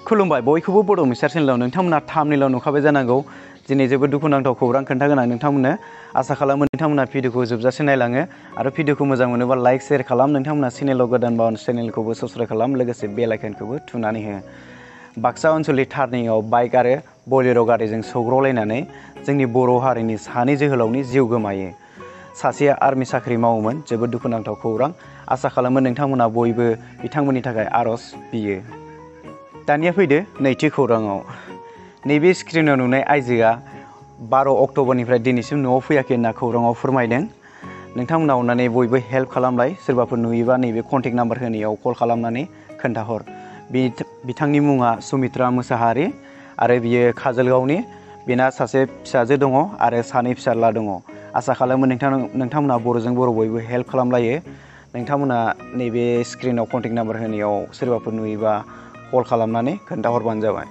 खुलुमबाय बयखौबो बड' मिस्टार चेनेलाव नोंथांमोना थामनेलाव नुखाबाय जानांगौ दिनै जोबोद दुखुनांथाव खौरां खोन्थागोन आं नोंथांमोननो आसा खालामो नोंथांमोना भिडिअखौ जोबजासे नायलाङो आरो भिडिअखौ मोजां मोनोबा लाइक शेयार खालाम नोंथांमोना चेनेलाव गोदानबा चेनेलखौबो साबस्क्राइब खालाम लोगोसे बेल आइकनखौबो थुनानै हो बाक्सा ओनसोलनि टार्निंआव बाइक आरो बलेर' गारिजों सौग्रावलायनानै जोंनि बर' हारिनि सानै जोहोलावनि जिउ गोमायो सासेया आर्मि साख्रि मावोमोन जोबोद दुखुनांथाव खौरां आसा खालामो नोंथांमोना बयबो बिथांमोननि थाखाय आर'ज बियो दानिया फैदो नैथि खौराङाव नैबे स्क्रिनाव नुनाय आइजोआ 12 अक्ट'बरनिफ्राय दिनैसिम न'आव फैयाखै होनना खौराङाव फोरमायदों नोंथांमोना अननानै बयबो हेल्प खालामलाय सोरबाफोर नुयोबा नैबे कन्टेक्ट नाम्बार होनायाव कल खालामनानै खोन्थाहर बिथांनि मुङा सुमित्रा मुसाहारि आरो बियो काजलगावनि बेना सासे फिसाजो दङ आरो सानै फिसाज्ला दङ आसा खालामो नोंथांमोना बर'जों बर' बयबो हेल्प खालामलायो नोंथांमोना नैबे स्क्रिनाव कन्टेक्ट नाम्बार होनायाव सोरबाफोर नुयोबा कल खालामनानै खोन्थाहरबानो जाबाय।